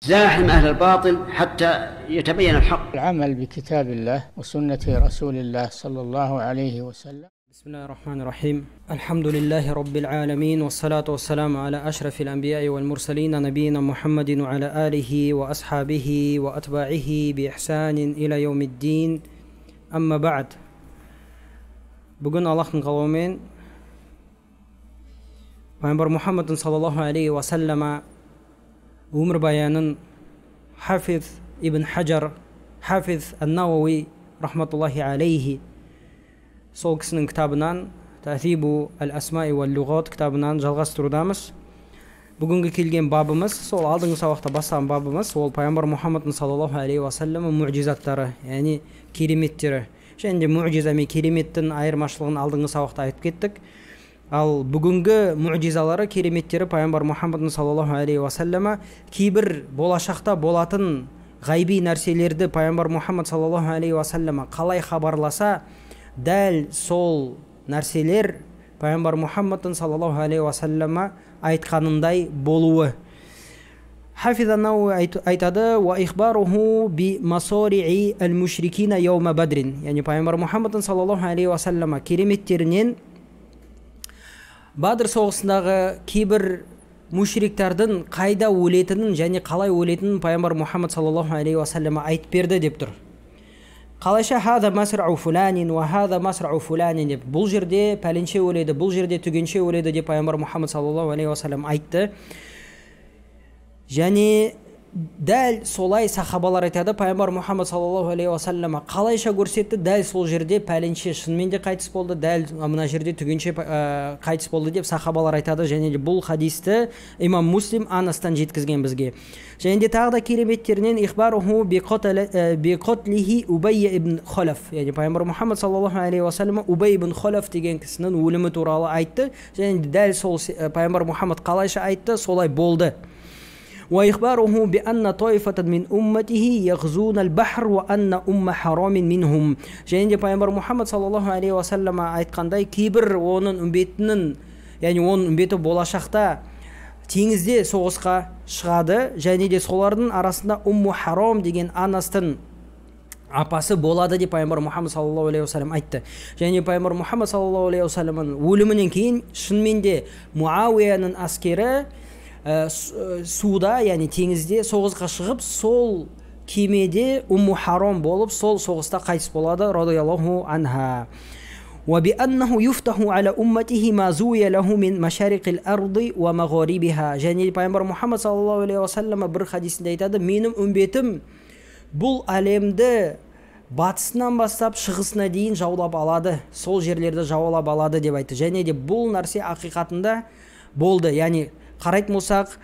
زاحم أهل الباطل حتى يتبين الحق. العمل بكتاب الله وسنة رسول الله صلى الله عليه وسلم. بسم الله الرحمن الرحيم. الحمد لله رب العالمين، والصلاة والسلام على أشرف الأنبياء والمرسلين، نبينا محمد وعلى آله وأصحابه وأتباعه بإحسان إلى يوم الدين. أما بعد. Бүгін Аллахтың қалауымен пайғамбар Мұхаммадтың саллаллаху алейхи уассалама өмірбаянын Хафиз ибн Хажар, Хафиз ан-Науауи рахматуллахи алейхи сол кісінің кітабынан Тәһзибу әл-Асмаи уәл-Луғат кітабынан жалғастырудамыз. Бүгінгі келген бабымыз, сол алдыңғы сабақта бастаған бабымыз, ол пайғамбар Мұхаммадтың саллаллаху алейхи уассалама муғжизаттары, яғни кереметтері. Және де муғжиза мен кереметтің айырмашылығын алдыңғы сабақта айтып кеттік. Ал бүгінгі муғжизалары, кереметтері пайғамбар Мұхаммадтың саллаллаху алейхи уассалама кейбір болашақта болатын ғайби нәрселерді пайғамбар Мұхаммад саллаллаху алейхи уассалама қалай хабарласа, дәл сол нәрселер пайғамбар Мұхаммадтың саллаллаху алейхи уассалама айтқанындай болуы. Хафиз ан-Науауи айтады: «Уа ихбаруху би масари'i аль-мушрикина яума бадрин». Яғни пайғамбар Мұхаммадтың саллаллаху алейхи уассалама кереметтерінен Бадр соғысындағы кейбір мушриктардың қайда өлетінін және қалай өлетінін пайғамбар Мұхаммад саллаллаху алейхи уассалама айтып берді деп тұр. Қалайша хаза масрау фуланин уа хаза масрау фуланин деп, бұл жерде пәленше өледі, бұл жерде түгенше өледі деп пайғамбар Мұхаммад саллаллаху алейхи уассалам айтты. Және дәл солай сахабалар айтады, пайғамбар Мұхаммад саллаллаху алейхи уассалама қалайша көрсетті, дәл сол жерде пәленше шынымен де қайтыс болды, дәл мына жерде түгенше қайтыс болды деп сахабалар айтады. Және де бұл хадисті имам Муслим Анастан жеткізген бізге. Және де тағы да кереметтерінен ихбаруху биқатлихи Убай ибн Халаф, яғни пайғамбар Мұхаммад саллаллаху алейхи уассалама Убай ибн Халаф деген кісінің өлімі туралы айтты. Және де дәл сол пайғамбар Мұхаммад қалайша айтты, солай болды. وإخباره بأن طائفة من أمته يغزون البحر وأن أم حرام منهم. Және де пайғамбар Мұхаммад саллаллаху алейхи уассалама айтқандай, кейбір оның үмбетінің, яғни оның үмбеті болашақта теңізде соғысқа шығады, және де солардың арасында Умму Харам деген Анастың апасы болады деп пайғамбар Мұхаммад саллаллаху алейхи уассалам айтты. Және пайғамбар Мұхаммад саллаллаху алейхи уассаламның өлімінен кейін шынымен де Муауияның әскері суда, яғни теңізде соғысқа шығып, сол кемеде Умму Харам болып, сол соғыста қайтыс болады, радиаллаху анха. وبأنه يفتح على أمته ما زوي له من مشارق الأرض ومغاربها. Және пайғамбар Мұхаммад саллаллаху алейхи уассалам бір хадисінде айтады: менің үмбетім бұл әлемді батысынан бастап шығысына дейін жаулап алады, сол жерлерді жаулап алады деп айтты. Және де бұл нәрсе ақиқатында болды. Яғни қарайтын болсақ,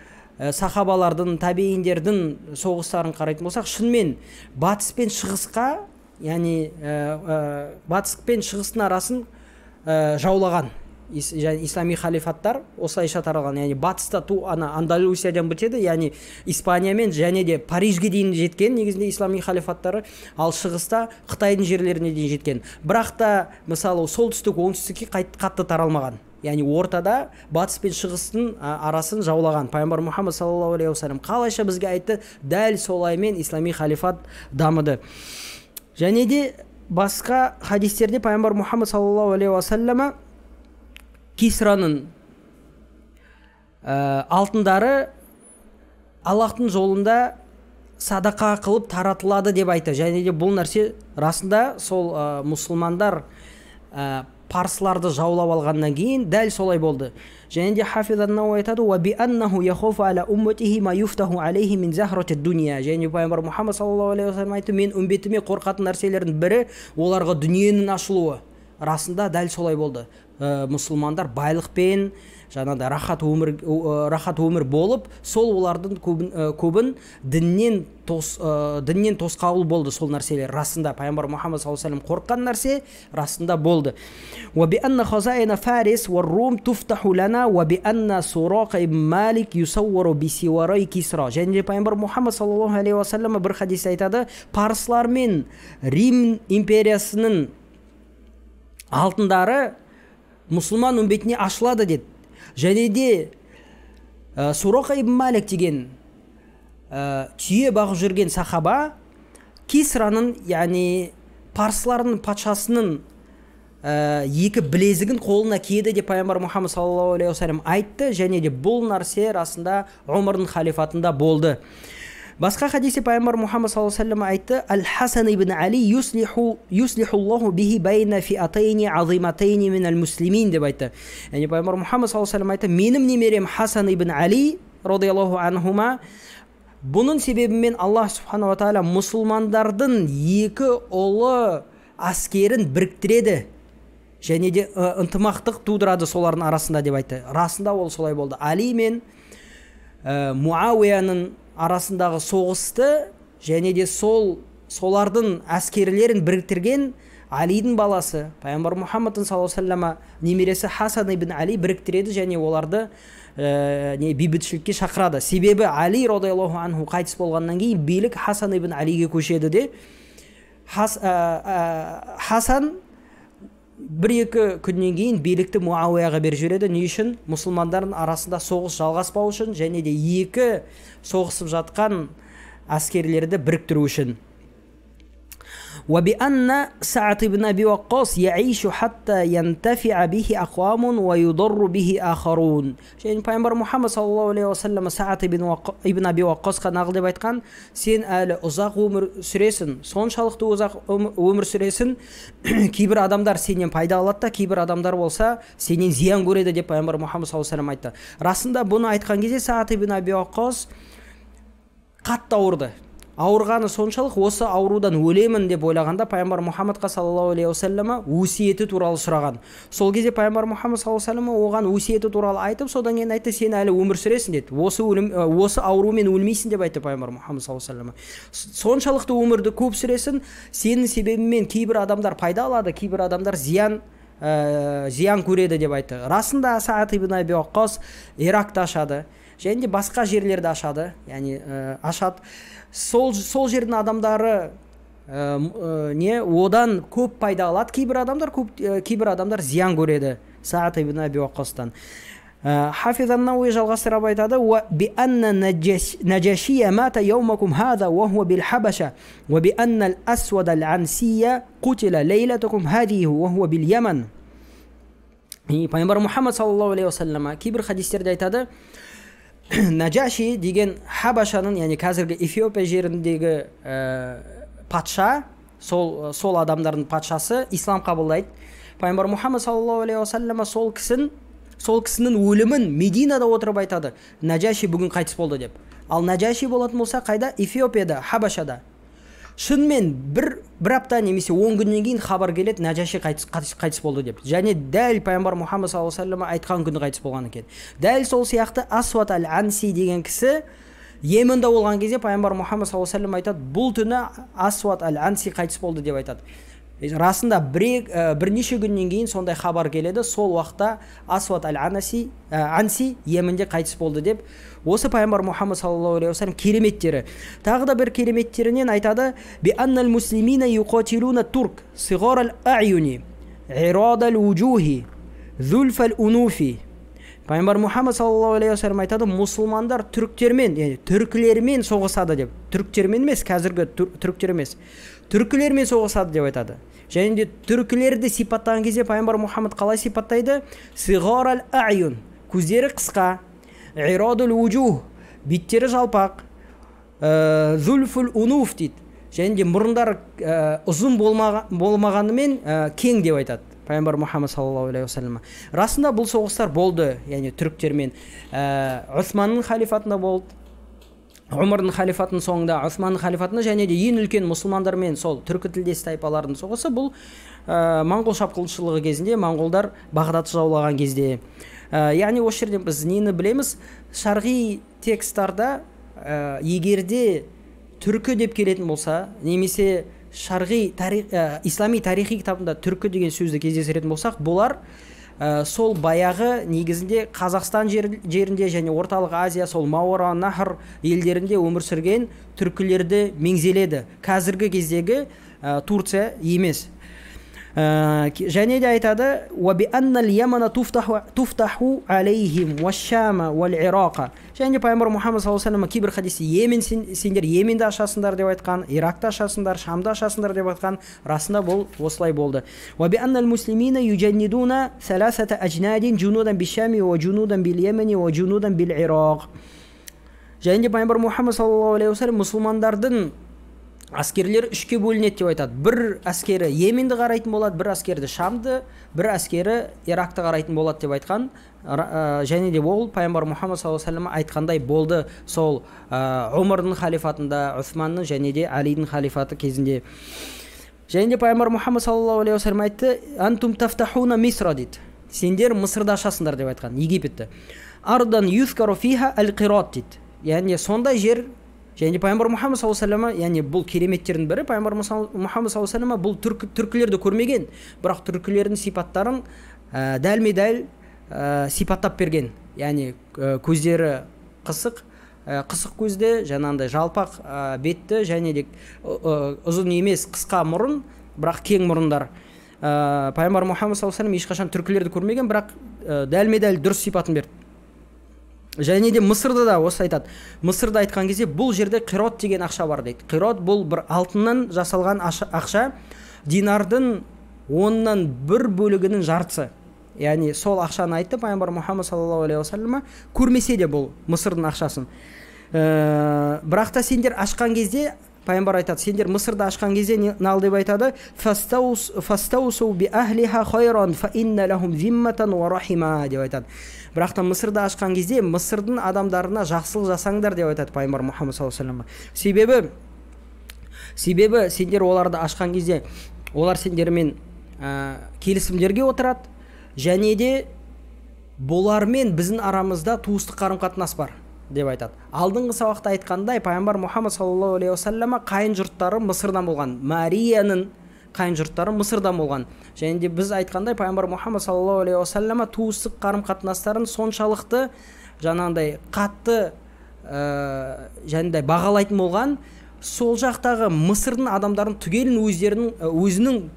сахабалардың, табииндердің соғыстарын қарайтын болсақ, шынымен батыс пен шығысқа, яғни батыс пен шығыстың арасын жаулаған ислами халифаттар осылайша таралған. Яғни батыста ана Андалусиядан бітеді, яғни Испаниямен және де Парижге дейін жеткен негізінде ислами халифаттары, ал шығыста Қытайдың жерлеріне дейін жеткен. Бірақ та мысалы солтүстік, оңтүстікке қатты таралмаған. Яғни ортада батыс пен шығыстың арасын жаулаған. Пайғамбар Мұхаммад саллаллаху алейхи уассалам қалайша бізге айтты, дәл солаймен ислами халифат дамыды. Және де басқа хадистерде пайғамбар Мұхаммад саллаллаху алейхи уассалама Кисраның алтындары Аллахтың жолында садақа қылып таратылады деп айтты. Және де бұл нәрсе расында сол мұсылмандар парсыларды жаулап алғаннан кейін дәл солай болды. Және де Хафиз ан-Науауи айтады: «Уа бианнаху яхофу аля умматихи ма юфтаху алейхи мин захрати дуния». Және пайғамбар Мұхаммад саллаллаху алейхи уассалам айтты: мен үмбетіме қорқатын нәрселердің бірі оларға дүниенің ашылуы. Расында дәл солай болды. Мұсылмандар байлықпен, жаңағыдай рахат өмір болып, сол олардың көбін діннен тосқауыл болды сол нәрселер. Расында пайғамбар Мұхаммад саллаллаху алейхи вассалам қорыққан нәрсе расында болды. Уа бианна хазаина фарис уа рум туфтаху лана уа бианна сурақа ибн Малик юсаввару бисиварай Кисра. Және де пайғамбар Мұхаммад саллаллаху алейхи вассалам бір хадисте айтады: парсылар мен Рим империясының алтындары мұсылман үмбетіне ашылады деді. Және де Сурақа ибн Малик деген түйе бағып жүрген сахаба Кисраның, яғни парсылардың патшасының екі білезігін қолына киеді деп пайғамбар Мұхаммад саллаллаху алейхи уассалам айтты. Және де бұл нәрсе расында Омардың халифатында болды. Басқа хадисте пайғамбар Мұхаммад саллаллаху алейхи уассалам айтты: Аль-Хасан ибн Али юслихуллаху бихи байна фиатайни азиматайни минал муслимин деп айтты. Яғни пайғамбар Мұхаммад саллаллаху алейхи уассалам айтты: менің немерем Хасан ибн Али радиаллаху анхума, бұның себебімен Аллах субханала тағала мұсылмандардың екі ұлы әскерін біріктіреді және де ынтымақтық тудырады солардың арасында деп айтты. Расында ол солай болды. Али мен Муауияның арасындағы соғысты және де солардың әскерлерін біріктірген Алидің баласы пайғамбар Мұхаммадтың саллаллаху алейхи уассалам немересі Хасан ибн Али біріктіреді және оларды бейбітшілікке шақырады. Себебі Али радиаллаху анху қайтыс болғаннан кейін билік Хасан ибн Алиге көшеді де, Хасан бір-екі күннен кейін билікті Муауияға беріп жібереді. Не үшін? Мұсылмандардың арасында соғыс жалғаспау үшін және де екі соғысып жатқан әскерлерді біріктіру үшін. وبأن سعد بن أبي وقاص يعيش حتى ينتفع به أقوام ويضر به آخرون. Және пайғамбар Мұхаммад саллаллаху алейхи уассалам Саад ибн Аби Ваққасқа нақыл деп айтқан: сен әлі ұзақ өмір сүресің, соншалықты ұзақ өмір сүресің, кейбір адамдар сенен пайда алады да, кейбір адамдар болса сенен зиян көреді деп пайғамбар Мұхаммад саллаллаху алейхи уассалам айтты. Расында бұны айтқан кезде Саад ибн Аби Ваққас қатты ауырды. Ауырғаны соншалық, осы аурудан өлемін деп ойлағанда пайғамбар Мұхаммадқа саллаллаху алейхи уассалама өсиеті туралы сұраған. Сол кезде пайғамбар Мұхаммад саллаллаху алейхи уассалам оған өсиеті туралы айтып, содан кейін айтты: сен әлі өмір сүресің деді. Осы аурумен өлмейсің деп айтты пайғамбар Мұхаммад саллаллаху алейхи уассалам. Соншалықты өмірді көп сүресің, сенің себебіңмен кейбір адамдар пайда алады, кейбір адамдар зиян көреді деп айтты. Расында Саад ибн Аби Ваққас Иракты ашады және де басқа жерлерді ашады, яғни ашады. Сол жердің адамдары одан көп пайда алады, кейбір адамдар көп, кейбір адамдар зиян көреді Саад ибн Аби Ваққастан. Хафиз ан-Науи жалғастырып айтады: وَبِأَنَّ نَجَاشِيَ مَاتَ يَوْمَكُمْ هَذَا وَهُوَ بِالْحَبَشَةِ وَبِأَنَّ الْأَسْوَدَ الْعَنْسِيَّ قُتِلَ لَيْلَتَكُمْ هَذِهِ وَهُوَ بِالْيَمَنِ. Пайғамбар Мұхаммад саллаллаху алейхи уассалам кейбір хадистерде айтады: Наджаши деген Хабашаның, яғни қазіргі Эфиопия жеріндегі патша, сол адамдардың патшасы ислам қабылдайды. Пайғамбар Мұхаммад саллаллаху алейхи уассалам сол кісінің өлімін Мединада отырып айтады: Наджаши бүгін қайтыс болды деп. Ал Наджаши болатын болса қайда? Эфиопияда, Хабашада. Шынымен бір апта немесе 10 күннен кейін хабар келеді, Наджаши қайтыс болды деп. Және дәл пайғамбар Мұхаммад саллаллаху алейхи уассалам айтқан күні қайтыс болған екен. Дәл сол сияқты Асват әл-Анси деген кісі Йеменде болған кезде пайғамбар Мұхаммад саллаллаху алейхи уассалам айтады: бұл түні Асват әл-Анси қайтыс болды деп айтады. Расында бірнеше күннен кейін сондай хабар келеді, сол уақытта Асват әл-Анси Йеменде қайтыс болды деп. Осы пайғамбар Мұхаммад саллаллаху алейхи уассалам кереметтері. Тағы да бір кереметтерінен айтады: «Бианнал муслимина юқатилуна турк сиғар ал-а'юни ирад ал-вуджухи зульф ал-унуфи». Пайғамбар Мұхаммад саллаллаху алейхи уассалам айтады: мұсылмандар түріктермен, яғни түркілермен соғысады деп. Түріктермен емес, қазіргі түріктер емес, түркілермен соғысады деп айтады. Және де түркілерді сипаттаған кезде пайғамбар Мұхаммад қалай сипаттайды? Сиғар ал-а'юн, көздері қысқа, ирадул вуджух, беттері жалпақ, зульфул унуф дейді. Және де мұрындары ұзын болмағанымен кең деп айтады пайғамбар Мұхаммад саллаллаху алейхи уассалам. Расында бұл соғыстар болды, яғни түріктермен. Османның халифатында болды, Омардың халифатының соңында, Османның халифатында, және де ең үлкен мұсылмандармен сол түркі тілдес тайпалардың соғысы бұл моңғол шапқыншылығы кезінде, моңғолдар Бағдатты жаулаған кезде. Яғни осы жерден біз нені білеміз? Шарғи тексттарда егерде түркі деп келетін болса, немесе шарғи ислами тарихи кітабында түркі деген сөзді кездестіретін болсақ, бұлар сол баяғы негізінде Қазақстан жерінде және Орталық Азия, сол Мауара Нахр елдерінде өмір сүрген түркілерді меңзеледі. Қазіргі кездегі Турция емес. Және де айтады, және де пайғамбар Мұхаммад саллаллаху алейхи вассалам кейбір хадисте Йемен, сендер Йеменді ашасыңдар деп айтқан, Иракты ашасыңдар, Шамды ашасыңдар деп айтқан. Расында бұл осылай болды. Және де пайғамбар Мұхаммад саллаллаху алейхи вассалам мұсылмандардың әскерлері үшке бөлінеді деп айтады. Бір әскері Йеменді қарайтын болады, бір әскері Шамды, бір әскері Иракты қарайтын болады деп айтқан. Және де ол пайғамбар Мұхаммад саллаллаху алейхи вассалам айтқандай болды сол Омардың халифатында, Усманның және де Алидің халифаты кезінде. Және де пайғамбар Мұхаммад саллаллаху алейхи вассалам айтты: «Антум тафтахуна Мисра» дейді. Сендер Мысырды ашасыңдар деп айтқан, Египетті. «Ардан юзкару фиха аль-қират» дейді. Яғни сондай жер. Және пайғамбар Мұхаммад саллаллаху алейхи вассалам, яғни бұл кереметтердің бірі, пайғамбар Мұхаммад саллаллаху алейхи вассалам бұл түркілерді көрмеген, бірақ түркілердің сипаттарын дәлме-дәл сипаттап берген. Яғни көздері қысық, қысық көзді, жаңағындай жалпақ бетті, және де ұзын емес қысқа мұрын, бірақ кең мұрындар. Пайғамбар Мұхаммад саллаллаху алейхи вассалам ешқашан түркілерді көрмеген, бірақ дәлме-дәл дұрыс сипатын берді. Және де Мысырда да осы айтады. Мысырда айтқан кезде бұл жерде қирот деген ақша бар дейді. Қирот бұл бір алтыннан жасалған ақша, динардың 1/10 бөлігінің жартысы. Яғни сол ақшаны айтты пайғамбар Мұхаммад саллаллаху алейхи уассалам, көрмесе де бұл Мысырдың ақшасын. Бірақ та сендер ашқан кезде, пайғамбар айтады, сендер Мысырды ашқан кезде нал деп айтады: «Фастаусу би ахлиха хайран фа инна лахум зимматан ва рахима» деп айтады. Бірақ та Мысырды ашқан кезде Мысырдың адамдарына жақсылық жасаңдар деп айтады пайғамбар Мұхаммад саллаллаху алейхи вассалам. Себебі сендер оларды ашқан кезде олар сендермен келісімдерге отырады, және де бұлармен біздің арамызда туыстық қарым-қатынас бар деп айтады. Алдыңғы сабақта айтқандай, пайғамбар Мұхаммад саллаллаху алейхи уассалама қайын жұрттары Мысырдан болған. Марияның қайын жұрттары Мысырдан болған. Және де біз айтқандай, пайғамбар Мұхаммад саллаллаху алейхи уассалама туыстық қарым-қатынастарын соншалықты жаңағындай қатты жаңағындай бағалайтын болған. Сол жақтағы Мысырдың адамдарын түгелін өзінің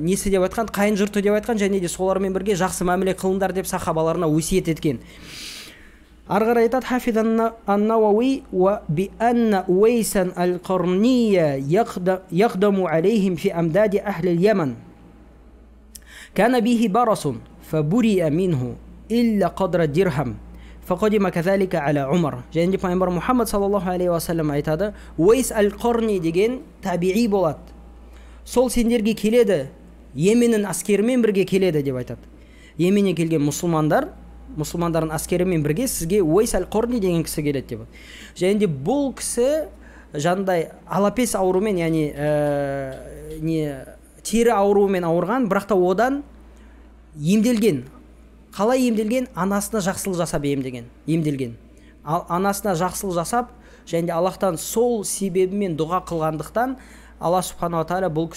несі деп айтқан, қайын жұрты деп айтқан, және де солармен бірге жақсы мәміле қылыңдар деп сахабаларына өсиет еткен. Ары қарай айтады: Хафиз ан-Науауи ва би анна Уайсан аль-Қарния яқдаму алейхим фи амдади ахли аль-Яман. Кана бихи барасун фабуриа минху илля қадра дирхам. Фақадима казалика аля Умар. Және де пайғамбар Мұхаммад саллаллаху алейхи уассалам айтады, Уайс аль-Қарни деген табиғи болады. Сол сендерге келеді, Йеменнің әскерімен бірге келеді деп айтады. Йеменнен келген мұсылмандардың әскерімен бірге сізге Уайс аль-Қарни деген кісі келеді деп. Және де бұл кісі жаңағыдай алапес аурумен, яғни тері ауруымен ауырған, бірақ та одан емделген. Қалай емделген? Анасына жақсылық жасап емделген. Анасына жақсылық жасап, және де Аллахтан сол себебімен дұға қылғандықтан Алла субханала тағала бұл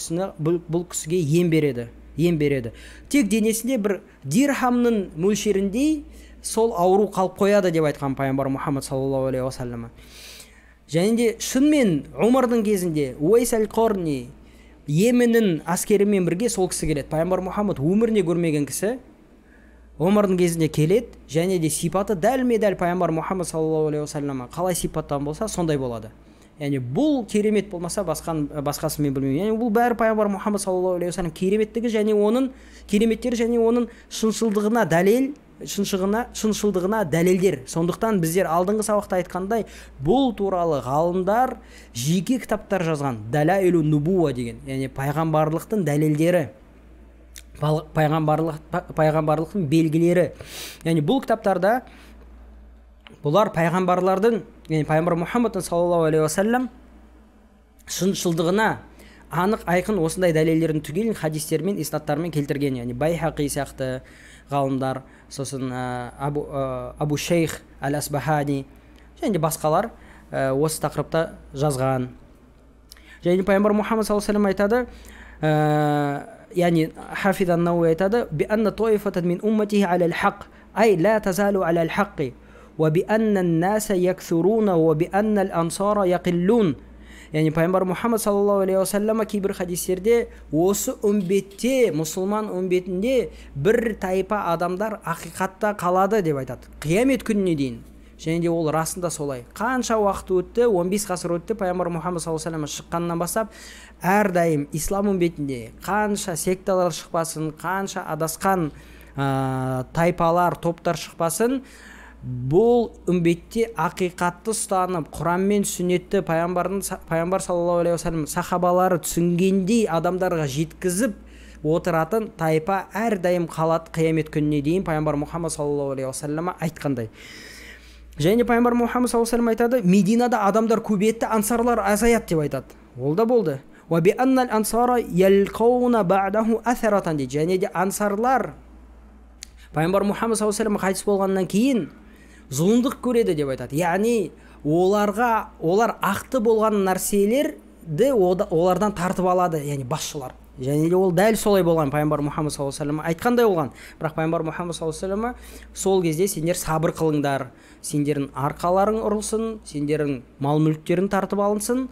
кісіге ем береді. Ем береді. Тек денесінде бір дирхамның мөлшеріндей сол ауру қалып қояды деп айтқан пайғамбар Мұхаммад саллаллаху алейхи уассалам. Және де шынымен Омардың кезінде Уайс аль-Қарни Йеменнің әскерімен бірге сол кісі келеді. Пайғамбар Мұхаммад өміріне көрмеген кісі Омардың кезінде келеді, және де сипаты дәлме-дәл пайғамбар Мұхаммад саллаллаху алейхи уассалам қалай сипаттаған болса сондай болады. Яғни бұл керемет болмаса басқасын мен білмеймін. Яғни бұл бәрі пайғамбар Мұхаммад саллаллаху алейхи уассалам кереметтігі және оның кереметтері және оның шыншылдығына дәлел, шыншылдығына дәлелдер. Сондықтан біздер алдыңғы сабақта айтқандай, бұл туралы ғалымдар жеке кітаптар жазған. Далаилу нубуа деген, яғни пайғамбарлықтың дәлелдері, пайғамбарлықтың белгілері. Яғни бұл кітаптарда бұлар пайғамбарлардың, яғни пайғамбар Мұхаммад саллаллаху алейхи уассалам шыншылдығына анық айқын осындай дәлелдердің түгелін хадистермен, иснаттармен келтірген. Яғни Байхақи сияқты ғалымдар, сосын Абу Шейх әл-Асбахани және де басқалар осы тақырыпта жазған. Және пайғамбар Мұхаммад саллаллаху алейхи уассалам айтады, яғни Хафиз ан-Науи айтады: би анна тоифатан мин умматихи аля аль-хақ, ай ла тазалу аля аль-хаққи, ва би анна ан-наса яксуруна, ва би анна аль-ансара яқиллун. Яғни пайғамбар Мұхаммад саллаллаху алейхи уассалам кейбір хадистерде осы үмбетте, мұсылман үмбетінде бір тайпа адамдар ақиқатта қалады деп айтады, қиямет күніне дейін. Және де ол расында солай. Қанша уақыт өтті, 15 ғасыр өтті, пайғамбар Мұхаммад саллаллаху алейхи уассалам шыққаннан бастап әрдайым ислам үмбетінде қанша секталар шықпасын, қанша адасқан тайпалар, топтар шықпасын, бұл үмбетте ақиқатты ұстанып, Құран мен сүннетті пайғамбар саллаллаху алейхи уассалам сахабалары түсінгендей адамдарға жеткізіп отыратын тайпа әрдайым қалады қиямет күніне дейін, пайғамбар Мұхаммад саллаллаху алейхи уассалам айтқандай. Және пайғамбар Мұхаммад саллаллаху алейхи уассалам айтады, Мединада адамдар көбейетті, ансарлар азаяды деп айтады. Ол да болды. Дейді. Және де ансарлар пайғамбар Мұхаммад саллаллаху алейхи уассалам қайтыс болғаннан кейін зұлымдық көреді деп айтады. Яғни оларға, олар ақты болған нәрселерді олардан тартып алады, яғни басшылар. Және де ол дәл солай болған, пайғамбар Мұхаммад саллаллаху алейхи уассалам айтқандай болған. Бірақ пайғамбар Мұхаммад саллаллаху алейхи уассалам сол кезде сендер сабыр қылыңдар, сендердің арқаларың ұрылсын, сендердің мал мүліктерің тартып алынсын,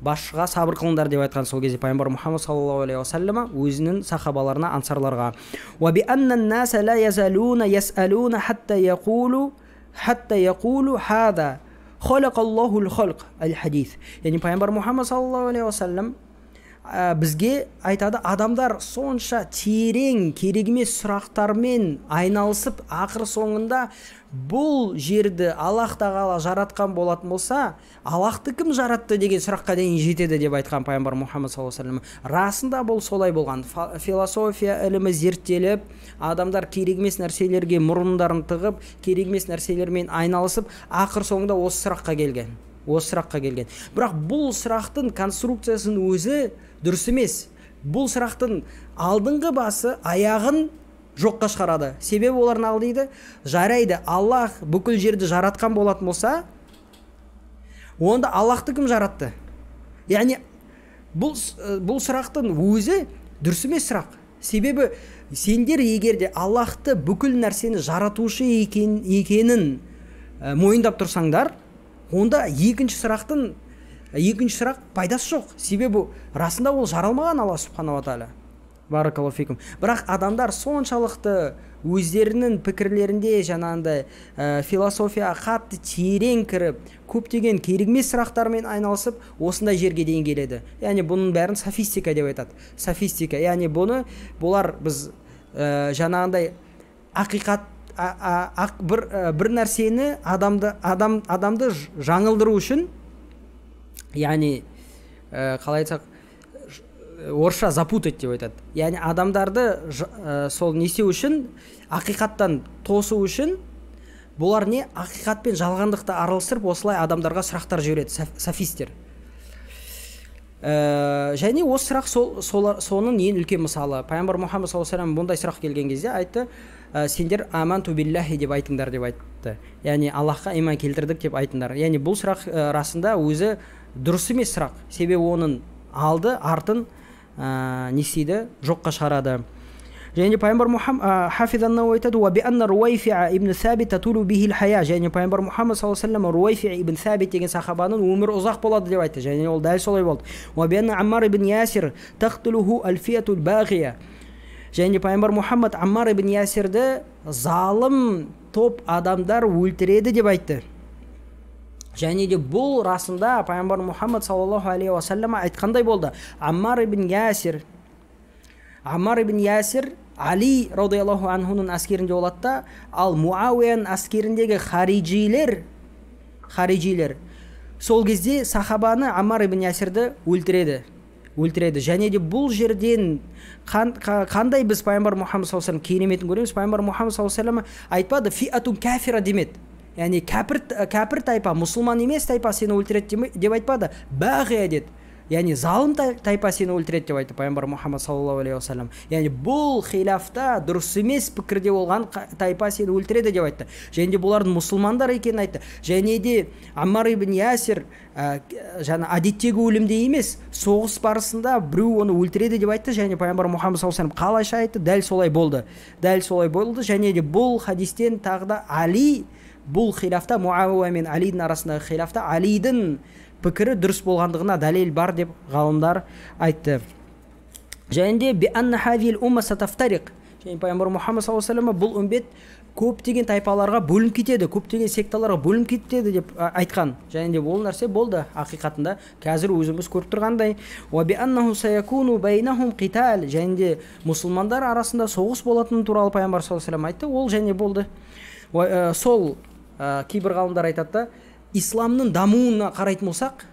басшыға сабыр қылыңдар деп айтқан сол кезде пайғамбар Мұхаммад саллаллаху алейхи уассалам өзінің сахабаларына, ансарларға. Яғни пайғамбар Мұхаммад саллаллаху алейхи уассалам бізге айтады, адамдар сонша терең, керек емес сұрақтармен айналысып, ақыр соңында бұл жерді Аллах тағала жаратқан болатын болса, Аллахты кім жаратты деген сұраққа дейін жетеді деп айтқан пайғамбар Мұхаммад саллаллаху алейхи вассалам. Расында бұл солай болған. Философия ілімі зерттеліп, адамдар керек емес нәрселерге мұрындарын тығып, керек емес нәрселермен айналысып, ақыр соңында осы сұраққа келген. Осы сұраққа келген. Бірақ бұл сұрақтың конструкциясының өзі дұрыс емес. Бұл сұрақтың алдыңғы басы аяғын жоққа шығарады. Себебі олар не дейді? Жарайды, Аллах бүкіл жерді жаратқан болатын болса, онда Аллахты кім жаратты? Яғни бұл сұрақтың өзі дұрыс емес сұрақ. Себебі сендер егер де Аллахты бүкіл нәрсені жаратушы екенін мойындап тұрсаңдар, онда екінші сұрақ пайдасы жоқ. Себебі расында ол жаралмаған Алла субханала тағала. Баракаллаху фикум. Бірақ адамдар соншалықты өздерінің пікірлерінде жаңағындай философияға қатты терең кіріп, көптеген керек емес сұрақтармен айналысып, осындай жерге дейін келеді. Яғни бұның бәрін софистика деп айтады. Софистика. Яғни бұны бұлар біз жаңағындай ақиқат бір нәрсені адамды жаңылдыру үшін, яғни қалай айтсақ, орысша запутать деп айтады. Яғни адамдарды сол не істеу үшін, ақиқаттан тосу үшін, бұлар не ақиқат пен жалғандықты араластырып, осылай адамдарға сұрақтар жібереді софистер. Және осы сұрақ соның ең үлкен мысалы. Пайғамбар Мұхаммад саллаллаху алейхи вассалам бұндай сұрақ келген кезде айтты, сендер аманту биллахи деп айтыңдар деп айтты. Яғни Аллахқа иман келтірдік деп айтыңдар. Яғни бұл сұрақ расында өзі дұрыс емес сұрақ. Себебі оның алды артын не істейді, жоққа шығарады. Және пайғамбар Мұхаммад Хафиз ан-Науи айтады, «Уа бианна Руайфиа ибн Сабит татулу бихи аль-хая». Және пайғамбар Мұхаммад саллаллаху алейхи вассалам Руайфиа ибн Сабит деген сахабаның өмірі ұзақ болады деп айтты. Және ол дәл солай болды. «Уа бианна Аммар ибн Ясир тақтулуху аль-фиату аль-бағия». Және пайғамбар Мұхаммад Аммар ибн Ясирді залым топ адамдар өлтіреді деп айтты. Және де бұл расында пайғамбар Мұхаммад саллаллаху алейхи уассалам айтқандай болды. Аммар ибн Ясир Али радиаллаху анхуның әскерінде болады да, ал Муауияның әскеріндегі харижилер сол кезде сахабаны Аммар ибн Ясирді өлтіреді. Және де бұл жерден қандай біз пайғамбар Мұхаммад саллаллаху алейхи вассалам кереметін көреміз. Пайғамбар Мұхаммад саллаллаху алейхи вассалам айтпады, фиатун кафира демеді. Яғни кәпір тайпа, мұсылман емес тайпа сені өлтіреді деп айтпады. Бағия деді. Яғни залым тайпа сені өлтіреді деп айтты пайғамбар Мұхаммад саллаллаху алейхи уассалам. Яғни бұл хилафта дұрыс емес пікірде болған тайпа сені өлтіреді деп айтты. Және де бұлардың мұсылмандар екенін айтты. Және де Аммар ибн Ясир жаңа әдеттегі өлімде емес, соғыс барысында біреу оны өлтіреді деп айтты. Және пайғамбар Мұхаммад саллаллаху алейхи уассалам қалайша айтты, дәл солай болды. Дәл солай болды. Және де бұл хадистен тағы да Али бұл хилафта, Муауия мен Алидің арасындағы хилафта Алидің пікірі дұрыс болғандығына дәлел бар деп ғалымдар айтты. Және де және пайғамбар Мұхаммад саллаллаху алейхи вассалам бұл үмбет көптеген тайпаларға бөлініп кетеді, көптеген секталарға бөлініп кетеді деп айтқан. Және де ол нәрсе болды ақиқатында, қазір өзіміз көріп тұрғандай. Және де мұсылмандар арасында соғыс болатыны туралы пайғамбар саллаллаху алейхи вассалам айтты, ол және болды. Сол кейбір ғалымдар айтады да, исламның дамуына қарайтын болсақ,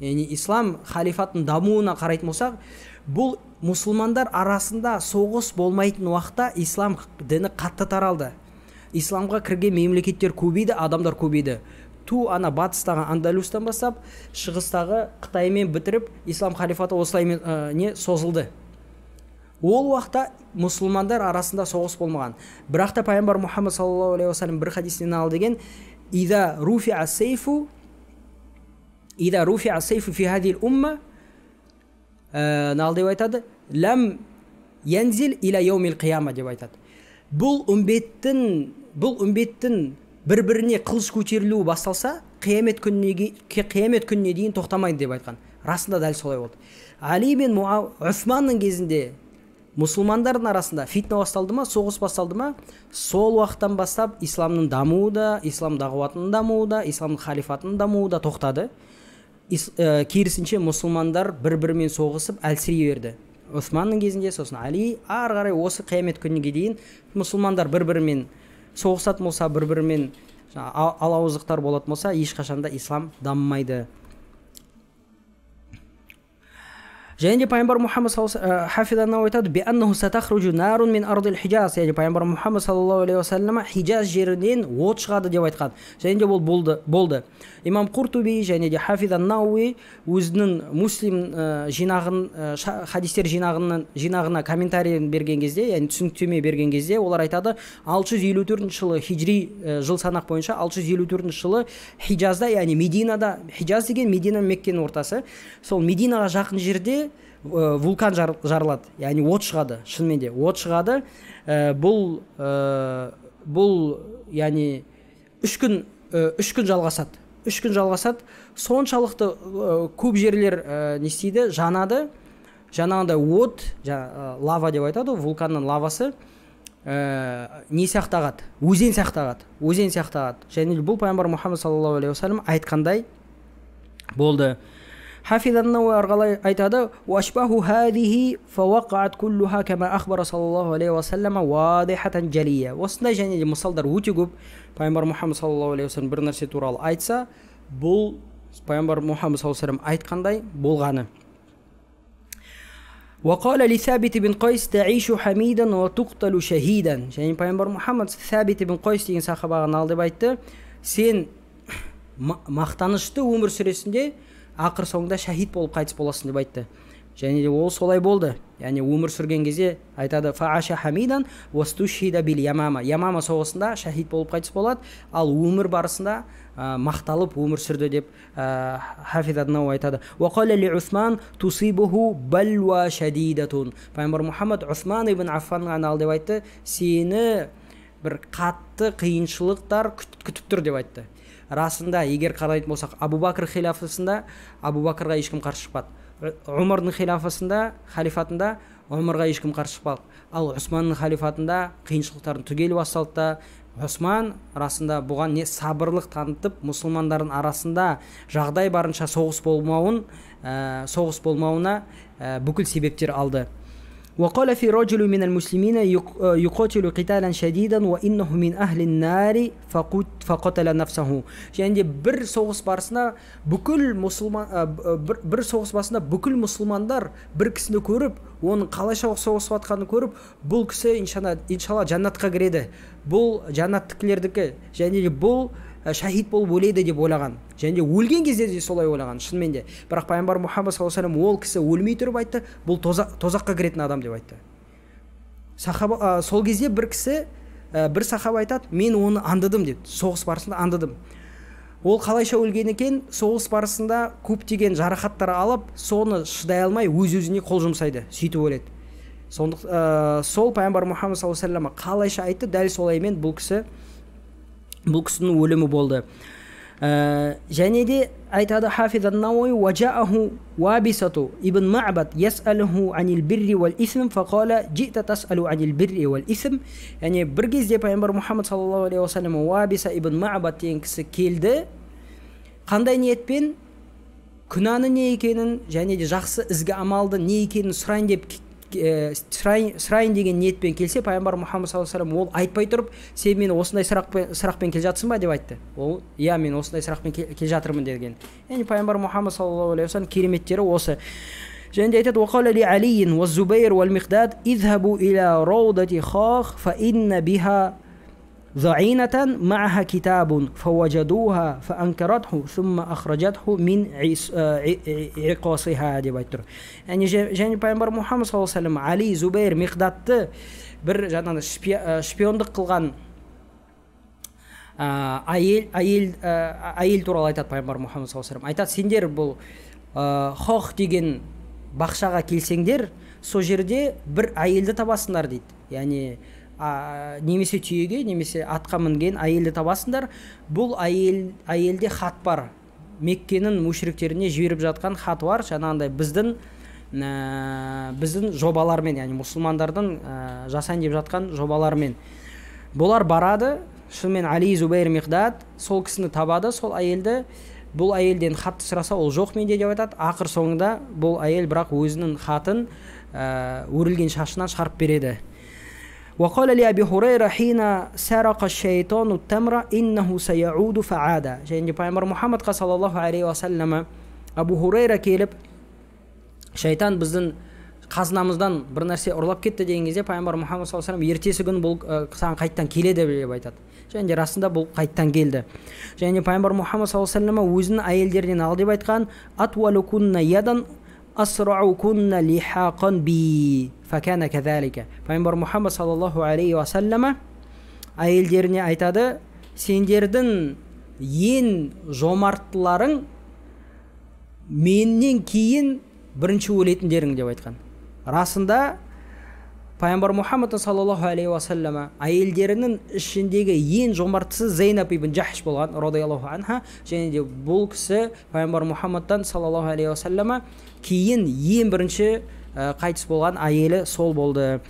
яғни ислам халифатының дамуына қарайтын болсақ, бұл мұсылмандар арасында соғыс болмайтын уақытта ислам діні қатты таралды. Исламға кірген мемлекеттер көбейді, адамдар көбейді. Ту ана батыстағы Андалустан бастап, шығыстағы Қытаймен бітіріп, ислам халифаты осылай не созылды. Ол уақытта мұсылмандар арасында соғыс болмаған. Бірақ та пайғамбар Мұхаммад саллаллаху алейхи уассалам бір хадисінен ал деген: «Иза руфиа сейфу, иза руфиа сейфу фи хадил умма», нал деп айтады, ләм янзил иля яумил қияма деп айтады. Бұл үмбеттің бір-біріне қылыш көтерілуі басталса, қиямет күніне дейін тоқтамайды деп айтқан. Расында дәл солай болды. Али мен Усманның кезінде мұсылмандардың арасында фитна басталды ма, соғыс басталды ма, сол уақыттан бастап исламның дамуы да, ислам дағуатының дамуы да, ислам халифатының дамуы да тоқтады. Керісінше мұсылмандар бір-бірімен соғысып әлсірей берді. Османның кезінде, сосын Али, ары қарай осы қиямет күніне дейін мұсылмандар бір-бірімен соғысатын болса, бір-бірімен алауыздықтар болатын болса, ешқашанда ислам дамымайды. Және де пайғамбар Мұхаммад хафиза айтады, «Бианнаху сатахруджу нарун мин ардил Хижаз», яғни пайғамбар Мұхаммад саллаллаху алейхи уассалам Хижаз жерінен от шығады деп айтқан. Және де ол болды. Имам Қуртуби және де Хафиз ан-Науи өзінің Муслим жинағын, хадистер жинағына комментарий берген кезде, яғни түсініктеме берген кезде, олар айтады, 654 жылы хижри жыл санақ бойынша 654 жылы Хижазда, яғни Мединада, Хижаз деген Медина мен Меккенің ортасы, сол Мединаға жақын жерде вулкан жарылады, яғни от шығады, шынымен де от шығады. Бұл яғни үш күн жалғасады. 3 күн жалғасады. Соншалықты көп жерлер не істейді, жанады. Жанағындай от, лава деп айтады, вулканның лавасы не сияқты ағады, өзен сияқты ағады, өзен сияқты ағады. Және бұл пайғамбар Мұхаммад саллаллаху алейхи уассалам айтқандай болды. Хафиз ан-Науи арғалай айтады: «Уашбаху хадихи фавақаат куллуха кама ахбара саллаллаху алейхи уассалам вадихатан жалия». Осындай және де мысалдар өте көп. Пайғамбар Мұхаммад саллаллаху алейхи уассалам бір нәрсе туралы айтса, бұл пайғамбар Мұхаммад саллаллаху алейхи уассалам айтқандай болғаны. وقال لثابت بن قيس تعيش حميدا وتقتل شهيدا. Және пайғамбар Мұхаммад Сәбит ибн Қайс деген сахабаға нал деп айтты: сен мақтанышты өмір сүресің де, ақыр соңында шахид болып қайтыс боласың деп айтты. Және де ол солай болды. Яғни өмір сүрген кезде айтады: фааша хамидан вастушхида бил ямама. Ямама соғысында шахид болып қайтыс болады, ал өмір барысында мақталып өмір сүрді деп Хафиз ан-Науи айтады. Уақала ли Усман тусибуху балва шадидатун. Пайғамбар Мұхаммад Усман ибн Аффанға нал деп айтты: сені бір қатты қиыншылықтар күтіп тұр деп айтты. Расында, егер қарайтын болсақ, Абу Бәкір хилафасында Абу Бәкірға ешкім қарсы шықпады. Омардың хилафасында, халифатында Омарға ешкім қарсы шықпады. Ал Усманның халифатында қиыншылықтардың түгелі басталды да, Усман расында бұған не сабырлық танытып, мұсылмандардың арасында жағдай барынша соғыс болмауына бүкіл себептер алды. وقال في رجل من المسلمين يقاتل قتالا شديدا وإنه من أهل النار فقتل نفسه. Және де бір соғыс барысында бүкіл мұсылмандар бір кісіні көріп, оның қалайша соғысып жатқанын көріп, бұл кісі иншалла жәннатқа кіреді, бұл жәннаттікілердікі, және де бұл шахид болып өледі деп ойлаған. Және де өлген кезде де солай ойлаған, шынымен де. Бірақ пайғамбар Мұхаммад саллаллаху алейхи вассалам ол кісі өлмей тұрып айтты, бұл тозаққа кіретін адам деп айтты. Сахаба, сол кезде бір кісі, бір сахаба айтады, мен оны аңдыдым деп, соғыс барысында аңдыдым. Ол қалайша өлген екен? Соғыс барысында көптеген жарақаттар алып, соны шыдай алмай өз-өзіне қол жұмсайды, сөйтіп өледі. Сол пайғамбар Мұхаммад саллаллаху алейхи вассалам қалайша айтты, дәл солаймен бұл кісінің өлімі болды. Және де айтады Хафиз ан-Науи: «Уажааху Вабисату ибн Ма'бад яс'алуху анил бирри вал исм, фақала жита тас'алу анил бирри вал исм». Яғни бір кезде пайғамбар Мұхаммад саллаллаху алейхи уассалам Уабиса ибн Ма'бад деген кісі келді. Қандай ниетпен? Күнәні не екенін және де жақсы ізгі амалды не екенін сұрайын деп сұрайын деген ниетпен келсе, пайғамбар Мұхаммад саллаллаху алейхи вассалам ол айтпай тұрып, сен мені осындай сұрақпен келе жатсың ба деп айтты. Ол иә, мен осындай сұрақпен келе жатырмын деген. Яғни пайғамбар Мұхаммад саллаллаху алейхи вассалам кереметтері осы. Және де айтады: «Уақала ли Алиин уа Зубайр уал Миқдад изхабу иля раудати хах фа инна биха ضعينة معها كتاب فوجدوها فأنكرته ثم أخرجته من عقاصها деп айтып тұр. Яғни және пайғамбар Мұхаммад саллаллаху алейхи вассалам Али, Зубайр, Миқдадты бір жаңағы шпиондық қылған әйел туралы айтады. Пайғамбар Мұхаммад саллаллаху алейхи вассалам айтады: сендер бұл Хох деген бақшаға келсеңдер, сол жерде бір әйелді табасыңдар дейді. Яғни немесе түйеге, немесе атқа мінген әйелді табасыңдар. Бұл әйелде хат бар. Меккенің мушриктеріне жіберіп жатқан хаты бар. Жаңағындай біздің жобалармен, яғни мұсылмандардың жасайын деп жатқан жобалармен. Бұлар барады, шынымен Али, Зубайр, Миқдад сол кісіні табады, сол әйелді. Бұл әйелден хатты сұраса, ол жоқ менде деп айтады. Ақыр соңында бұл әйел бірақ өзінің хатын өрілген шашынан шығарып береді. وقال لأبي هريرة حين سرق الشيطان التمر إنه سيعود فعاد. Және пайғамбар Мұхаммадқа саллаллаху алейхи уассалам Абу Хурайра келіп, шайтан біздің қазынамыздан бір нәрсе ұрлап кетті деген кезде, пайғамбар Мұхаммад саллаллаху алейхи уассалам ертесі күні бұл саған қайттан келеді деп айтады. Және де расында бұл қайттан келді. Және пайғамбар Мұхаммад саллаллаху алейхи уассалам өзінің әйелдерінен ал деп айтқан: «Атвалукунна ядан асраукунна лихақан би», факана казалика. Пайғамбар Мұхаммад саллаллаху алейхи уассалам әйелдеріне айтады: сендердің ең жомарттыларың менен кейін бірінші өлетіндерің деп айтқан. Расында пайғамбар Мұхаммад саллаллаху алейхи уассалам әйелдерінің ішіндегі ең жомарттысы Зейнаб ибн Жахш болған, радиаллаху анха. Және де бұл кісі пайғамбар Мұхаммадтан саллаллаху алейхи уассалам кейін ең бірінші қайтыс болған әйелі сол болды.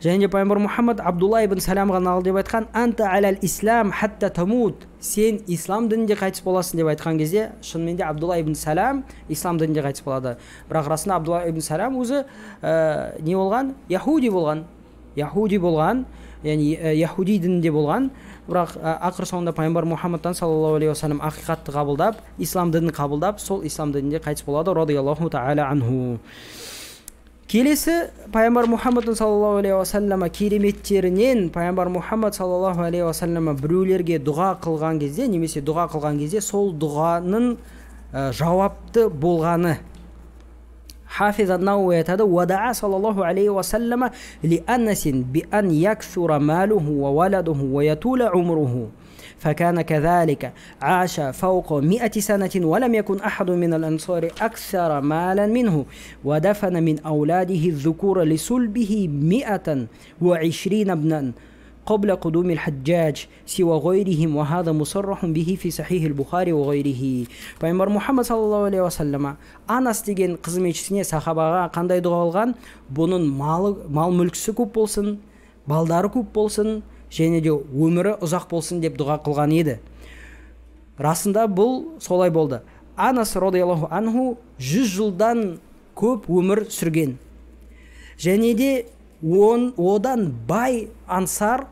Және де пайғамбар Мұхаммад Абдулла ибн Саламға нағыл деп айтқан: «Анта алал ислам хатта тамут», сен ислам дінінде қайтыс боласың деп айтқан кезде, шынымен де Абдулла ибн Салам ислам дінінде қайтыс болады. Бірақ расында Абдулла ибн Салам өзі не болған? Яхуди болған. Яхуди болған, яғни яхуди дінінде болған. Бірақ ақыр соңында пайғамбар Мұхаммадтан саллаллаху алейхи уассалам ақиқатты қабылдап, ислам дінін қабылдап, сол ислам дінінде қайтыс болады, радиаллаху тағала анху. Келесі пайғамбар Мұхаммад саллаллаху алейхи уассалам кереметтерінен, пайғамбар Мұхаммад саллаллаху алейхи уассалам біреулерге дұға қылған кезде, немесе дұға қылған кезде сол дұғаның жауапты болғаны. Хафиз ан-Науи айтады: «Уадаа саллаллаху алейхи уассалам ли Анасин би ан яксура малуху ва валадуху ва ятула умруху. فكان كذلك، عاش فوق 100 سنة ولم يكن أحد من الأنصار أكثر مالا منه، ودفن من أولاده الذكور لصلبه 120 ابنا قبل قدوم الحجاج سوى غيرهم، وهذا مصرح به في صحيح البخاري وغيره. Пайғамбар Мұхаммад саллаллаху алейхи уассалам Анас деген қызметшісіне, сахабаға қандай дұға қылған? Бұның мал мүлкісі көп болсын, балдары көп болсын, және де өмірі ұзақ болсын деп дұға қылған еді. Расында бұл солай болды. Анас радиаллаху анху 100 жылдан көп өмір сүрген. Және де одан бай ансар,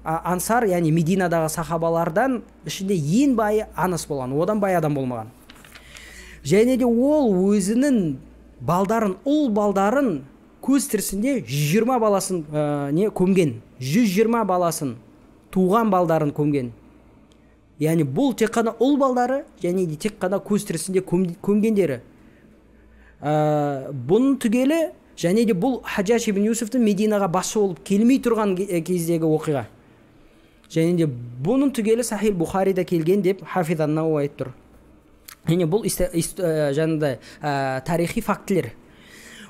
яғни Мединадағы сахабалардан ішінде ең байы Анас болған, одан бай адам болмаған. Және де ол өзінің балдарын, ұл балдарын көз тірісінде 120 баласын көмген, 120 баласын, туған балдарын көмген. Яғни бұл тек қана ұл балдары, және де тек қана көз тірісінде көмгендері. Бұның түгелі, және де бұл Хаджаж ибн Юсуфтың Мединаға басшы болып келмей тұрған кездегі оқиға. Және де бұның түгелі Сахих Бухарида келген деп Хафиз ан-Науи айтып тұр. Және бұл жаңағыдай тарихи фактілер.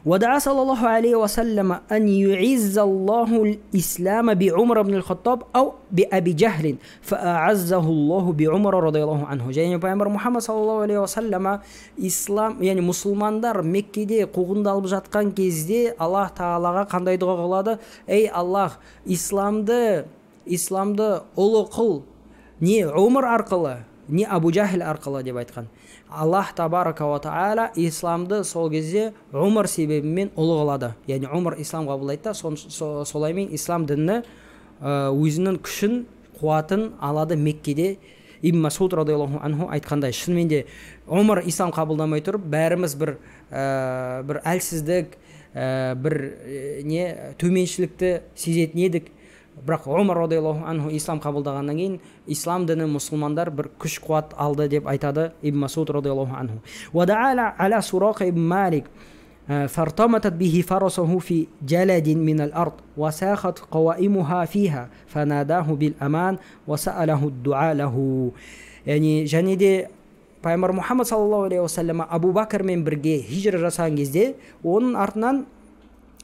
ودعا صلى الله عليه وسلم أن يعز الله الإسلام بعمر بن الخطاب أو بأبي جهل فأعزه الله بعمر رضي الله عنه. Және пайғамбар Мұхаммад саллаллаху алейхи уассалама ислам, яғни мұсылмандар Меккеде қуғындалып жатқан кезде Аллах тағалаға қандай дұға қылады? Ей Аллах, исламды ұлы қыл, не Омар арқылы, не Абу Жахил арқылы деп айтқан. Аллах табарака уа тағала исламды сол кезде Омар себебімен ұлы қылады. Яғни Омар ислам қабылдайды да, солаймен ислам діні өзінің күшін, қуатын алады Меккеде. Ибн Масуд радиаллаху анху айтқандай, шынымен де Омар ислам қабылдамай тұрып, бәріміз бір әлсіздік, бір не төменшілікті сезетін едік. Бірақ Омар радиаллаху анху ислам қабылдағаннан кейін ислам діні мұсылмандар бір күш қуат алды деп айтады Ибн Масуд радиаллаху анху. وَدَعَا عَلَى سُرَاقَ ибн Малик فارتمتت به فرسه في جلد من الأرض وساخت قوائمها فيها فناداه بالأمان وسأله الدعاء له. Яғни және де пайғамбар Мұхаммад саллаллаху алейхи уассалам Абу Бәкірмен бірге хижра жасаған кезде оның артынан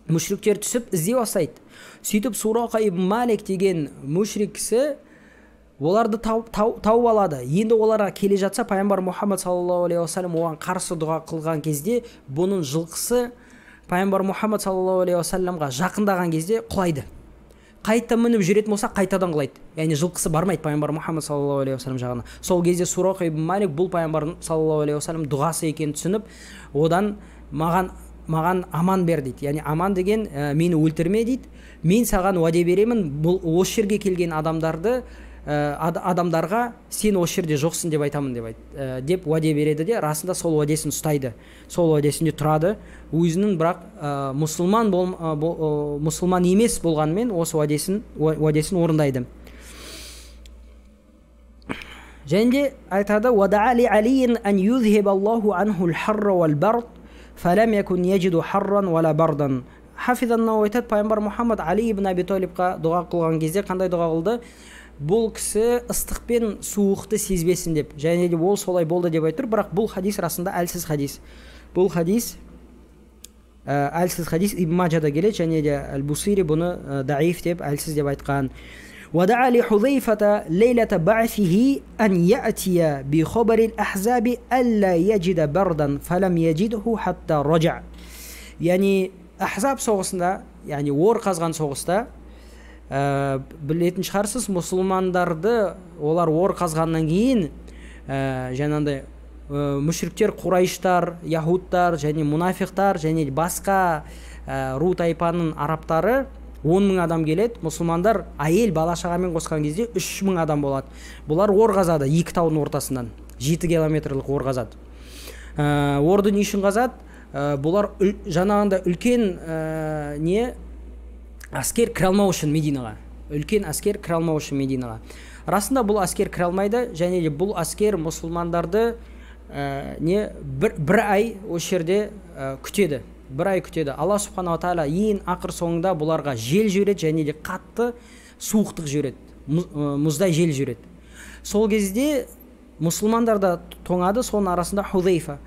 мүшриктер түсіп іздей бастайды. Сөйтіп Сурақа ибн Малик деген мүшрик кісі оларды тауып алады. Енді оларға келе жатса, пайғамбар Мұхаммад саллаллаху алейхи уассалам оған қарсы дұға қылған кезде, бұның жылқысы пайғамбар Мұхаммад саллаллаху алейхи уассаламға жақындаған кезде құлайды. Қайта мініп жүретін болса, қайтадан құлайды. Яғни жылқысы бармайды пайғамбар Мұхаммад саллаллаху алейхи уассалам жағына. Сол кезде Сурақа ибн Малик бұл пайғамбар саллаллаху алейхи уассалам дұғасы екенін түсініп, одан маған аман бер дейді. Яғни аман деген мені өлтірме дейді. Мен саған уәде беремін, бұл осы жерге келген адамдарды адамдарға сен осы жерде жоқсың деп айтамын деп деп уәде береді де, расында сол уәдесін ұстайды. Сол уәдесінде тұрады. Өзінің бірақ мұсылман емес болғанымен осы уәдесін орындайды. Және де айтады: «Уада'a ли Алиин ан юзхиб Аллаху анху ал-харра вал-бард фалам якун яджиду харран вала бардан». Хафиз ан-Науи айтады, пайғамбар Мұхаммад Али ибн Аби Талибқа дұға қылған кезде қандай дұға қылды? Бұл кісі ыстық пен суықты сезбесін деп. Және де ол солай болды деп айтып тұр, бірақ бұл хадис расында әлсіз хадис. Бұл хадис әлсіз хадис, Ибн Мажада келеді, және де Әл-Бусири бұны даиф деп, әлсіз деп айтқан. ودعا لحذيفة ليلة بعثه أن يأتي بخبر الأحزاب ألا يجد بردا فلم يجده حتى رجع. Яғни Ахзаб соғысында, яғни ор қазған соғыста, білетін шығарсыз, мұсылмандарды олар ор қазғаннан кейін жаңағындай мүшриктер, қурайыштар, яһудтар және мунафиқтар және басқа ру тайпаның арабтары 10 мың адам келеді. Мұсылмандар әйел бала шағамен қосқан кезде 3 мың адам болады. Бұлар ор қазады екі таудың ортасынан, 7 километрлік ор қазады. Орды не үшін қазады? Бұлар жаңағындай үлкен не әскер кіре алмау үшін Мединаға. Үлкен әскер кіре алмау үшін Мединаға. Расында бұл әскер кіре алмайды, және де бұл әскер мұсылмандарды не бір ай осы жерде күтеді. Бір ай күтеді. Алла субханала тағала ең ақыр соңында бұларға жел жібереді, және де қатты суықтық жібереді, мұздай жел жібереді. Сол кезде мұсылмандар да тоңады, соның арасында Хузейфа.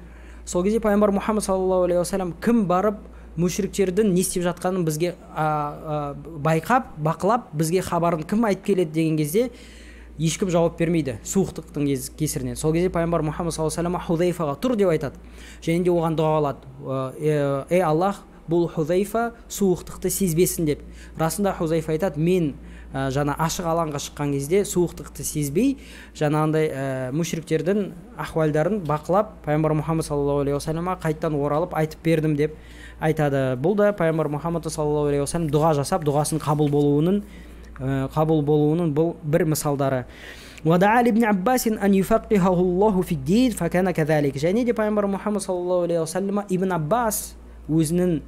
Сол кезде пайғамбар Мұхаммад саллаллаху алейхи уассалам кім барып мүшриктердің не істеп жатқанын бізге байқап, бақылап, бізге хабарын кім айтып келеді деген кезде ешкім жауап бермейді суықтықтың кесірінен. Сол кезде пайғамбар Мұхаммад саллаллаху алейхи уассалам Хузейфаға тұр деп айтады. Және де оған дұға қылады. Ей Аллах, бұл Хузейфа суықтықты сезбесін деп. Расында Хузейфа айтады, мен жаңа ашық алаңға шыққан кезде суықтықты сезбей, жаңағындай мүшриктердің ахуалдарын бақылап, пайғамбар Мұхаммад саллаллаху алейхи уассаламға қайтадан оралып айтып бердім деп айтады. Бұл да пайғамбар Мұхаммад саллаллаху алейхи уассалам дұға жасап, дұғасын қабыл болуының бұл бір мысалдары. وَدَعَا لِابْنِ عَبَّاسٍ أَنْ يُفَقِّهَهُ اللَّهُ فِي الدِّينِ فَكَانَ كَذَلِكَ. Және де пайғамбар Мұхаммад саллаллаху алейхи уассалам Ибн Аббас өзінің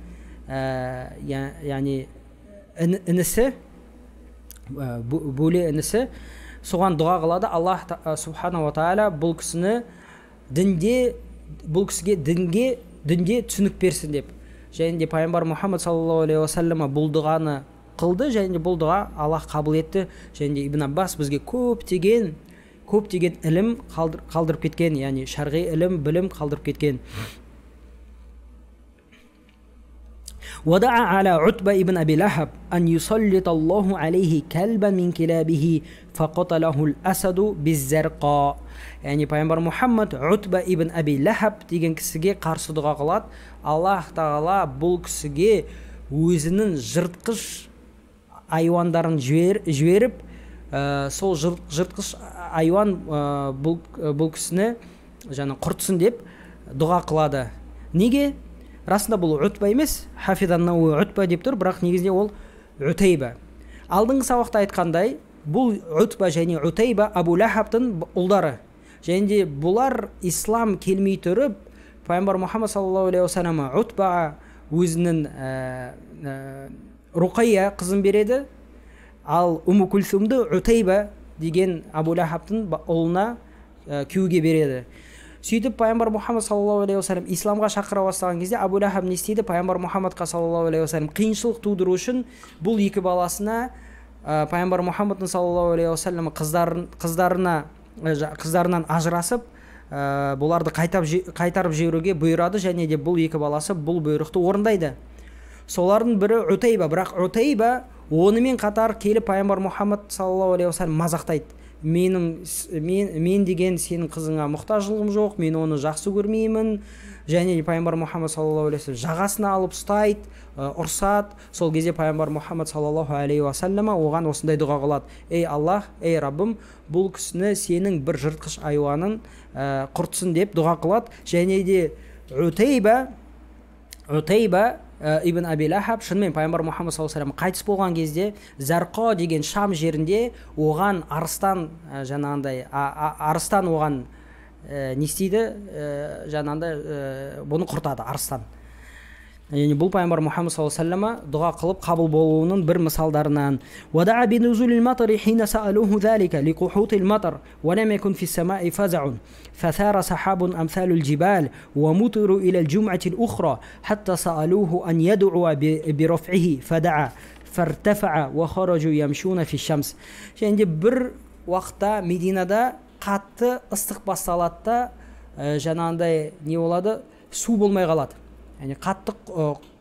яғни інісі, бөле інісі, соған дұға қылады. Аллах субханала тағала бұл кісіні дінде, бұл кісіге дінде түсінік берсін деп. Және де пайғамбар Мұхаммад саллаллаху алейхи уассалам бұл дұғаны қылды, және де бұл дұға Аллах қабыл етті. Және де Ибн Аббас бізге көптеген ілім қалдырып кеткен, яғни шарғи ілім, білім қалдырып кеткен. ودعا على عتبة ابن أبي لهب أن يسلط الله عليه كلبا من كلابه فقتله الأسد بالزرقاء. Яғни пайғамбар Мұхаммад Утба ибн Аби Лахаб деген кісіге қарсы дұға қылады. Аллах тағала бұл кісіге өзінің жыртқыш айуандарын жіберіп, сол жыртқыш айуан бұл кісіні жаңа құртсын деп дұға қылады. Неге? Расында бұл Утба емес, Хафиз ан-Науи Утба деп тұр, бірақ негізінде ол Утайба. Алдыңғы сабақта айтқандай, бұл Утба және Утайба Абу Лахабтың ұлдары. Және де бұлар ислам келмей тұрып, пайғамбар Мұхаммад саллаллаху алейхи уассалам Утбаға өзінің Руқайя қызын береді, ал Умму Кульсумды Утайба деген Абу Лахабтың ұлына күйеуге береді. Сөйтіп пайғамбар Мұхаммад саллаллаху алейхи уассалам исламға шақыра бастаған кезде Абу Лахаб не істейді? Пайғамбар Мұхаммадқа саллаллаху алейхи уассалам қиыншылық тудыру үшін бұл екі баласына пайғамбар Мұхаммадтың саллаллаху алейхи уассалам қыздарынан ажырасып, бұларды қайтарып жіберуге бұйырады, және де бұл екі баласы бұл бұйрықты орындайды. Солардың бірі Утайба, бірақ Утайба онымен қатар келіп пайғамбар Мұхаммад саллаллаху алейхи уассалам мазақтайды. Мен деген сенің қызыңа мұқтаждығым жоқ, мен оны жақсы көрмеймін. Және пайғамбар Мұхаммад саллаллаху алейхи уассалам жағасына алып ұстайды, ұрсады. Сол кезде пайғамбар Мұхаммад саллаллаху алейхи уассалам оған осындай дұға қылады: ей Аллах, ей Раббым, бұл кісіні сенің бір жыртқыш айуанын құртсын деп дұға қылады. Және де Утайба ибн Аби Лахаб шынымен пайғамбар Мұхаммад саллаллаху алейхи вассалам қайтыс болған кезде Зарқа деген Шам жерінде оған арыстан, жаңағындай арыстан оған не істейді, жаңағындай бұны құртады арыстан. Яғни бұл пайғамбар Мұхаммад саллаллаху алейхи вассалама дұға қылып қабыл болуының бір мысалдарынан. وَدَعَا بِنُزُولِ الْمَطَرِ حِينَ سَأَلُوهُ ذَلِكَ لِقُحُوطِ الْمَطَرِ وَلَمْ يَكُنْ فِي السَّمَاءِ فَزَعٌ فَثَارَ سَحَابٌ أَمْثَالُ الْجِبَالِ وَمُطِرُوا إِلَى الْجُمْعَةِ الْأُخْرَى حَتَّى سَأَلُوهُ أَنْ يَدْعُوَ بِرَفْعِهِ فَدَعَا فَارْتَفَعَ وَخَرَجُوا يَمْشُونَ فِي الشَّمْسِ. Және де бір уақытта Мединада қатты ыстық басталады да, жаңағындай не болады, су болмай қалады. Яғни қатты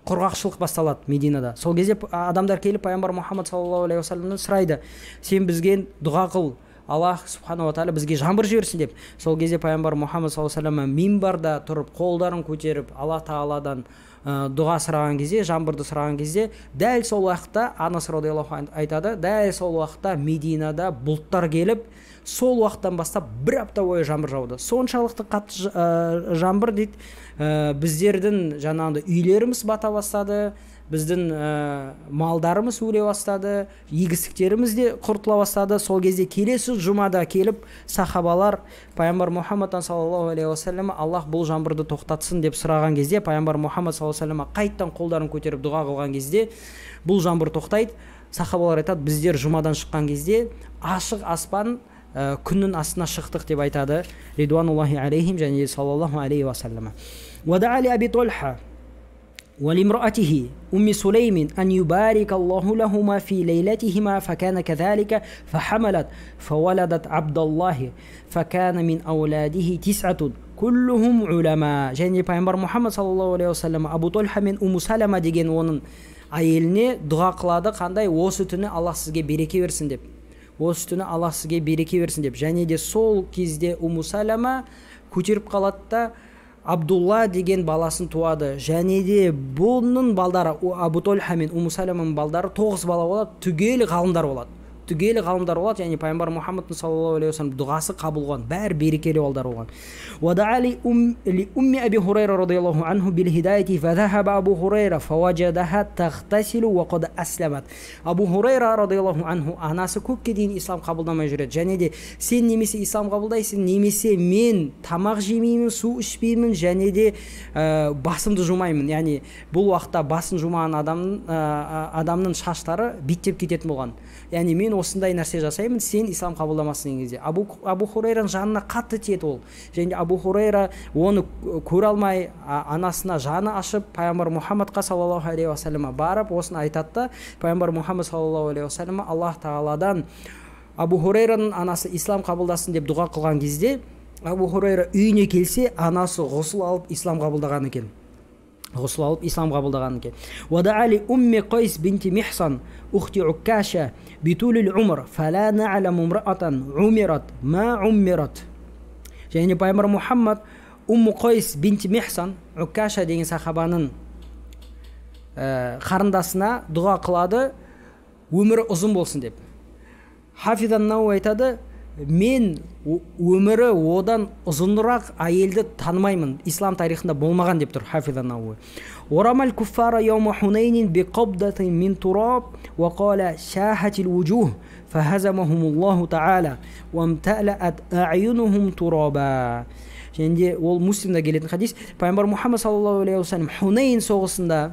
құрғақшылық басталады Мединада. Сол кезде адамдар келіп пайғамбар Мұхаммад саллаллаху алейхи уассаламнан сұрайды: сен бізге дұға қыл, Аллах субханала тағала бізге жаңбыр жіберсін деп. Сол кезде пайғамбар Мұхаммад саллаллаху алейхи уассалам минбарда тұрып, қолдарын көтеріп, Аллах тағаладан дұға сұраған кезде, жаңбырды сұраған кезде, дәл сол уақытта Анас радиаллаху анху айтады, дәл сол уақытта Мединада бұлттар келіп, сол уақыттан бастап бір апта бойы жаңбыр жауды. Соншалықты қатты жаңбыр дейді, біздердің жаңағындай үйлеріміз бата бастады, біздің малдарымыз өле бастады, егістіктеріміз де құртыла бастады. Сол кезде келесі жұмада келіп сахабалар пайғамбар Мұхаммадтан саллаллаху алейхи уассалам Аллах бұл жаңбырды тоқтатсын деп сұраған кезде, пайғамбар Мұхаммад саллаллаху алейхи уассалам қайттан қолдарын көтеріп дұға қылған кезде бұл жаңбыр тоқтайды. Сахабалар айтады, біздер жұмадан шыққан кезде ашық аспан күннің астына шықтық деп айтады. Ридуануллахи алейхим және саллаллаху алейхи уассалам. Уада'а ли Аби Тольха ولامرأته أم سليم أن يبارك الله لهما في ليلتهما فكان كذلك فحملت فولدت عبد الله فكان من أولاده 9 كلهم علماء. Және пайғамбар Мұхаммад саллаллаху алейхи уассалам Абу Тольха мен Умму Салама деген оның әйеліне дұға қылады. Қандай? Осы түні Аллах сізге береке берсін деп. Осы түні Аллах сізге береке берсін деп. Және де сол кезде Умму Салама көтеріп қалады да Абдулла деген баласын туады. Және де бұның балдары, Абу Тольха мен Умму Саламаның балдары 9 бала болады, түгел ғалымдар болады. Түгел ғалымдар болады. Және пайғамбар Мұхаммадтың саллаллаху алейхи уассалам дұғасы қабыл болған, бәрі берекелі балдар болған. وَدَعَا لِأُمِّ أَبِي هُرَيْرَةَ رَضِيَ اللَّهُ عَنْهُ بِالْهِدَايَةِ فَذَهَبَ أَبُو هُرَيْرَةَ فَوَجَدَهَا تَغْتَسِلُ وَقَدْ أَسْلَمَتْ. Абу Хурайра радиаллаху анху анасы көпке дейін ислам қабылдамай жүреді. Және де сен немесе ислам қабылдайсың, немесе мен тамақ жемеймін, су ішпеймін, және де басымды жумаймын. Яғни бұл уақытта басын жумаған адамның шаштары биттеп кететін болған. Яғни мен осындай нәрсе жасаймын, сен ислам қабылдамасын деген кезде Абу Хурайраның жанына қатты тиеді ол. Және Абу Хурайра оны көре алмай, анасына жаны ашып, пайғамбар Мұхаммадқа саллаллаху алейхи уассалама барып осыны айтады да, пайғамбар Мұхаммад саллаллаху алейхи уассалама Аллах тағаладан Абу Хурайраның анасы ислам қабылдасын деп дұға қылған кезде, Абу Хурайра үйіне келсе, анасы ғұсыл алып ислам қабылдаған екен. Ғұсыл алып ислам қабылдаған екен. Уада'a ли умми Қайс бинти Михсан ухти Уккаша битулил умр фала нa'ламу имраатан умират ма уммират. Және пайғамбар Мұхаммад Умму Қайс бинти Михсан Уккаша деген сахабаның қарындасына дұға қылады, өмірі ұзын болсын деп. Хафиз ан-Науи айтады, мен өмірі одан ұзынырақ әйелді танымаймын, ислам тарихында болмаған деп тұр Хафиз ан-Науи. Орамал куффара яума хунайнин биқабдатин мин тураб ва қала шахатил вуджух фахазамахумуллаху таала уамталаат аъюнухум тураба. Және де ол Муслимда келетін хадис. Пайғамбар Мұхаммад саллаллаху алейхи уассалам Хунайн соғысында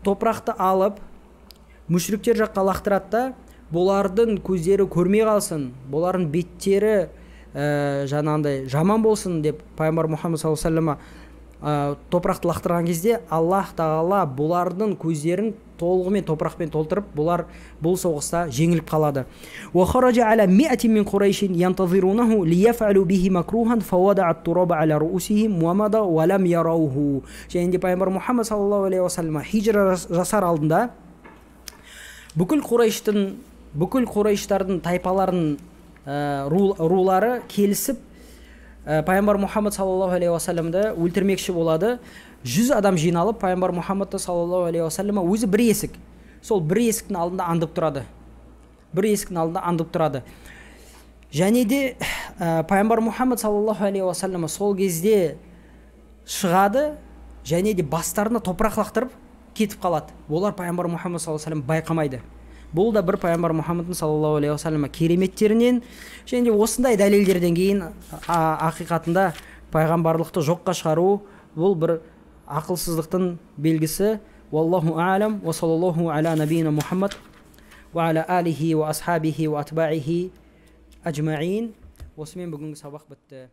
топырақты алып мүшриктер жаққа лақтырады да, бұлардың көздері көрмей қалсын, бұлардың беттері жаңағындай жаман болсын деп пайғамбар Мұхаммад саллаллаху алейхи уассалам топырақты лақтырған кезде Аллах тағала бұлардың көздерін толығымен топырақпен толтырып, бұлар бұл соғыста жеңіліп қалады. Және де пайғамбар Мұхаммад саллаллаху алейхи уассалам хижра жасар алдында бүкіл Қурайштардың тайпаларының рулары келісіп пайғамбар Мұхаммад саллаллаху алейхи уассаламды өлтірмекші болады. 100 адам жиналып пайғамбар Мұхаммадты саллаллаху алейхи уассалам өзі бір есік, сол бір есіктің алдында аңдып тұрады. Бір есіктің алдында аңдып тұрады. Және де пайғамбар Мұхаммад саллаллаху алейхи уассалам сол кезде шығады, және де бастарына топырақ лақтырып кетіп қалады. Олар пайғамбар Мұхаммад саллаллаху алейхи уассалам байқамайды. Бұл да бір пайғамбар Мұхаммадтың саллаллаху алейхи уассалам кереметтерінен. Және де осындай дәлелдерден кейін ақиқатында пайғамбарлықты жоққа шығару бұл бір ақылсыздықтың белгісі. Уаллаху аалам, уа саллаллаху аля набийна Мұхаммад уа аля алихи уа асхабихи уа атбаихи ажмаин. Осымен бүгінгі сабақ бітті.